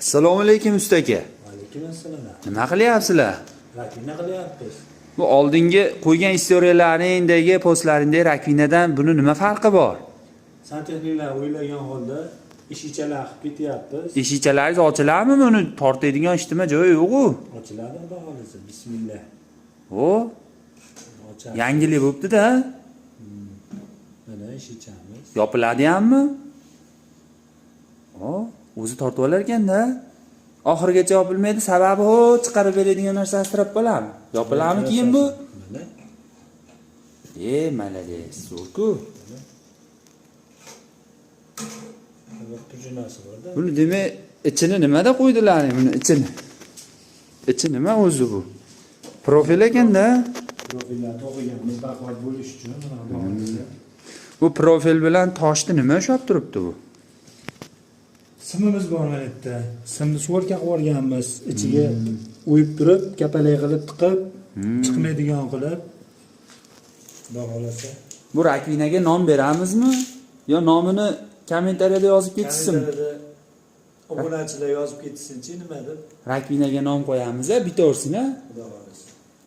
Assalomu alaykum, usta aka. Alaykum assalom. Nima qilyapsizlar? Rakvina qilyapmiz. Bu oldingi qo'ygan istoriyalaringdagi, postlaringdagi rakvinadan buni nima farqi bor? Santexniklar o'ylagan holda eshikchalar qilib ketyapmiz. Eshikchalaringiz ochiladimi? Buni tortadigan ijtimoiy joyi yo'q-u. Ochiladi, xudo xohlasa. Bismillah. O, Ochamiz. yangilik bo'pti-da. Mana eshikchamiz. Yopiladi hammi? O, o'zi tortib olar ekanda. Oxirigacha yopilmaydi, sababi ho chiqarib beradigan narsasi turib qoladimi? Yopiladimi keyin bu? Mana. E, молодец, zo'r-ku. Bir prujinasi borda. Buni demak ichini nimada qo'ydilar buni ichini? Ichi nima o'zi bu? Profil ekanda. Profillar to'qiganmiz baquvvat bo'lish uchun, mana, xudo xohlasa. Bu profil bilan toshni nima ushlab turibdi bu? Simimiz bor mana yerda. Simni сварка qilib olganmiz. Ichiga o'yib turib, kapalak qilib tiqib, chiqmaydigan qilib. Xudo xohlasa. Bu rakvinaga nom beramizmi? Yo nomini kommentariyada yozib ketishsin. Kommentariyada obunachilar yozib ketsinchi, nima deb. Rakvinaga nom qo'yamiz, a, bitaversin, a. Xudo xohlasa.